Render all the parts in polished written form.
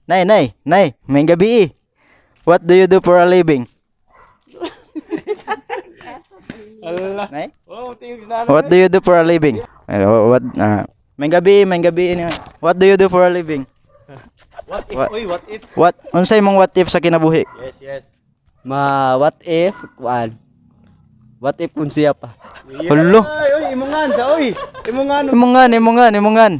Nay, nay, nay, maayong gabii. What do you do for a living? Ala. Nay? Oh, tingog na. What do you do for a living? Eh, what maayong gabii, maayong gabii niya. What do you do for a living? What if, What? oy, what if? What unsay mong what if sa kinabuhi? Yes. Ma, what if, kuan? What if kung siya pa? Hulo. Ay, oy, imungan sa oy. Imungan. Imungan, imungan, imungan.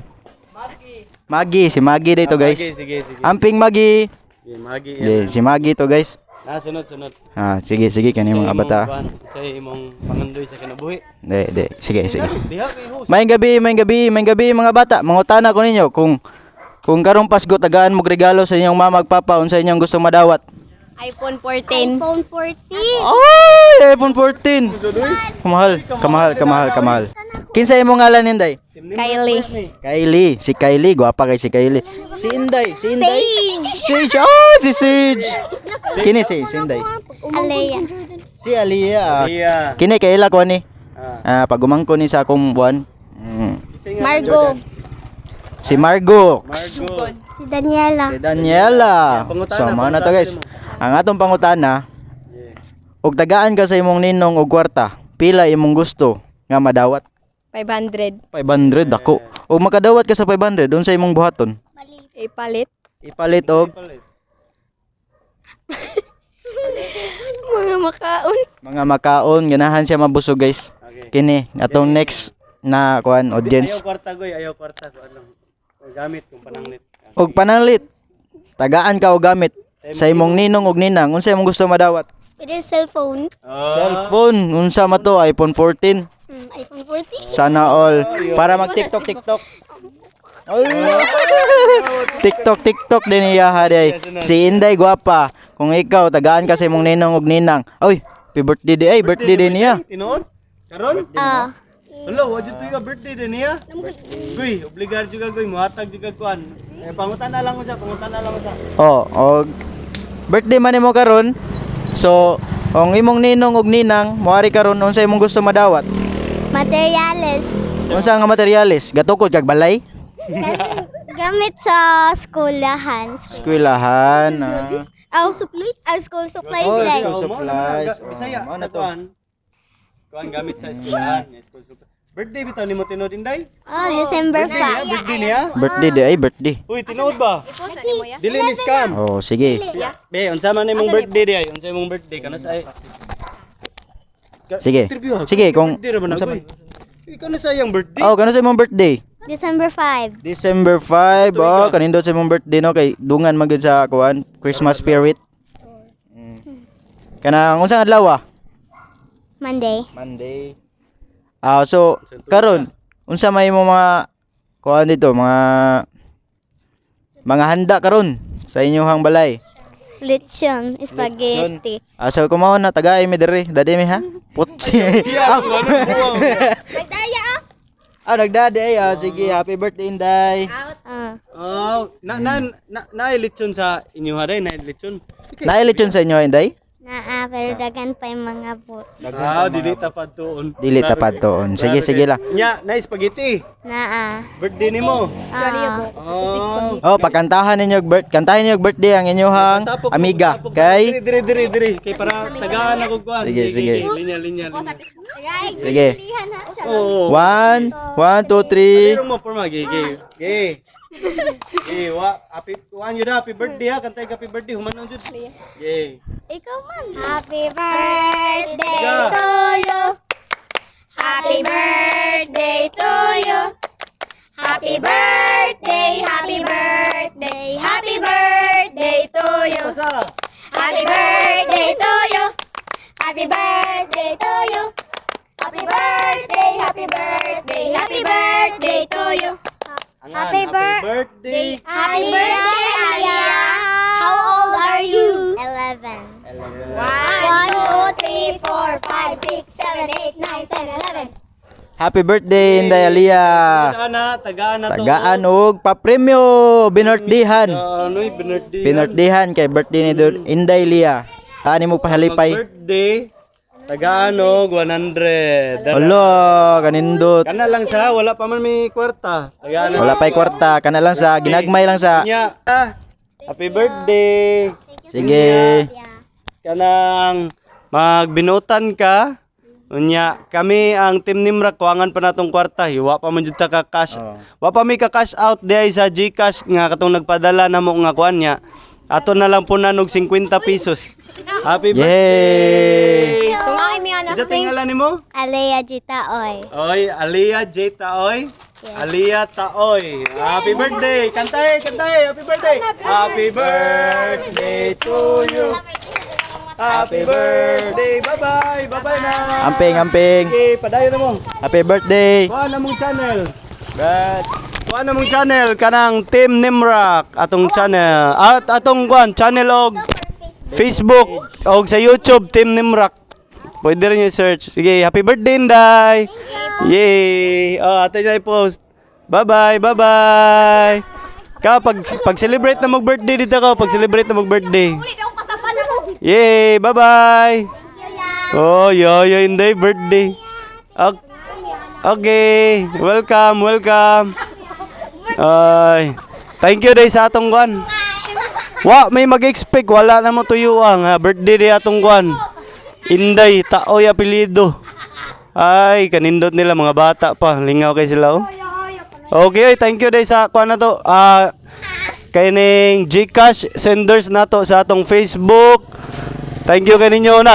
Magi, si Magi dito, guys. Sige, sige, sige. Amping Magi. Sige, Magi. Yeah, si Magi to, guys. Na, sunod, sunod. Ah, sige, sige, kani mga bata. Sa imong pangandoy sa kinabuhi. Di, di, sige, sige. Diha kay host. Maayong gabi, maayong gabi, maayong gabi, mga bata. Mangutana ko ninyo kung karong Pasko tagaan mo regalo sa inyong mama ug papa, unsa inyong gusto madawat? iPhone 14. iPhone 14. Ay, iPhone 14. Kamahal, kamahal, kamahal, kamahal. Kinsa imong ngalan, Inday? Kylie. Kylie, si Kylie, gwapa kay si Kylie. Si Inday, si Inday. Sage. Oh, si Sage. Kini si Inday. Alea. Si Aliyah. Aliyah. Kini kaila ko ni. Ah. Ah, pag umangko ni sa akong buwan. Margot. Si Margot. Margot. Si Daniela. Si Daniela. Pangutana, So, mao na to, pangutana guys. mo. Ang atong pangutana, og tagaan ka sa imong ninong og kwarta, pila imong gusto nga madawat? 500. 500 ako. Og makadawat ka sa 500, unsa imong buhaton? Ipalit. Ipalit og Palit. Mga makaon. Mga makaon, ganahan siya mabusog, guys. Okay. Kini atong next na kuan audience. Ayaw kwarta, goy, ayaw kwarta ko lang. Gamit kung pananglit. Og pananglit, tagaan ka og gamit sa imong ninong og ninang, unsa imong gusto madawat? Pwede cellphone. Ah. Cellphone, unsa man to, iPhone 14? iPhone 14. Sana all para mag TikTok TikTok. Ay. TikTok TikTok din iya haday. Si Inday gwapa. Kung ikaw tagaan ka sa imong ninong og ninang. Oy, happy birthday di ay, birthday din niya. Tinuod? Karon? Ah. Hello, wa jud tuyo birthday din niya. Goy, obligar jud ka, goy, muhatag jud ka kuan. Eh, pangutana lang usa, pangutana lang usa. Oh, og birthday man nimo karon. So, ang imong ninong og ninang moari karon, unsa imong gusto madawat? Materials. Unsa nga materyales? Gatukod kag balay? Gamit sa skulahan. Eskwelahan. Ah. Oh, supplies? Ah, school supplies Oh, like. school supplies. Bisaya Oh, mao sa na to. kuan. Kuan gamit sa eskwelahan, nga school supplies. Birthday bitaw nimo tinuod, Inday? Oh, December 5. Birthday niya? Birthday di ay, birthday. Uy, tinuod ba? Dili ni scam. Oh, sige. Be, unsa man imong birthday di ay? Unsa imong birthday? Kano sa ay? Sige. Interview ha. Sige, kung Birthday ra man unsa ako. Ikaw na sa iyang birthday? Oh, kano sa imong birthday? December 5. December 5. Oh, kanindot sa imong birthday, no, kay dungan man gyud sa kuan, Christmas spirit. Kanang unsang adlaw ah? Monday. Monday. Ah, so karon unsa may imong mga kuan dito, mga handa karon sa inyong balay? Lechon. Spaghetti. Ah, so kumaon na tagay mi diri, dadi mi ha. Putsi. Siya, kuan buwang. Nagdaya ah. Ah, nagdadi ay. Ah, sige, happy birthday, Inday. Ah. Oh, na na na na lechon sa inyo ha day, na lechon. Naay lechon sa inyo, Inday? Naa, pero dagan pa yung mga bot. Ah, dili tapad tuon. Dili tapad tuon. Sige, sige lang. Nya, na spaghetti. Naa. Birthday nimo. Ah. Oh. Oh, pakantahan ninyo og birth, kantahin ninyo og birthday ang inyong Tapok, amiga tapok. kay Diri diri diri diri kay para tagaan ako kuan. Sige, sige. Linya linya linya. Sige. Oo. One, one, two, three. Pero mo porma ge ge. Ge. Ge wa happy kuan yun happy birthday ha, kantay happy birthday human jud. Ge. Ikaw man. Happy birthday Yeah. to you. Happy birthday to you. Happy birthday, happy birthday, happy birthday to you. Basta. Happy birthday to you. Happy birthday to you. Happy birthday, happy birthday, happy birthday to you. Angan, Happy happy birthday. Happy birthday, Alia. How old are you? 11. 1, 2, 3, 4, 5, 6, 7, 8, 9, 10, 11. Happy birthday, Inday Alia. Tagaan na, tagaan na to. Tagaan og papremyo, binirthdayan. Ano, binirthday. Binirthdayan kay birthday ni Inday Lia. Tani mo pahalipay. Birthday. Tagaan og 100. Olo, kanindot. Kana lang sa wala pa man may kwarta. Tagaan Wala pa'y kwarta, kana lang sa ginagmay lang sa. Nya. Ah, Happy birthday. Sige. Kanang magbinutan ka. Unya, kami ang Team Nimra, kuangan pa natong kwarta. Wa pa man jud ta ka cash. Wa pa mi ka cash out diay sa GCash nga katong nagpadala namo nga kuan niya. Ato na lang po nanog 50 pesos. Happy birthday! Kung ay mi anak. Isa tingala nimo? Alea Gita Oy. Oy, Aliyah J. Taoy. Aliyah Taoy. Happy birthday! Kantay, kantay! Happy birthday! Happy birthday to you. Happy birthday! Bye-bye! Bye-bye na! Amping, amping. Okay, padayon na mo. Happy birthday. Kuha na mong channel. Kuha na mong channel kanang Team Nimrak atong channel. At atong kuan channel og Facebook og sa YouTube, Team Nimrak. Pwede rin yung search. Sige, happy birthday, Inday. Yay! Oh, ato na i-post. Bye-bye, bye-bye. Ka pag pag-celebrate na mag-birthday dito ka, pag-celebrate na mag-birthday. Yay, bye-bye. Oh, yo, yo, Inday, birthday. Okay, welcome, welcome. Ay, thank you day sa atong kwan. Wa may mag-expect, wala na mo tuyo ang birthday day atong kwan. Inday, taoy apelyido. Ay, kanindot nila mga bata pa, lingaw kay sila oh. Okay, oy, thank you day sa kwan na to. Ah, kay ning GCash senders nato sa atong Facebook. Thank you kaninyo na.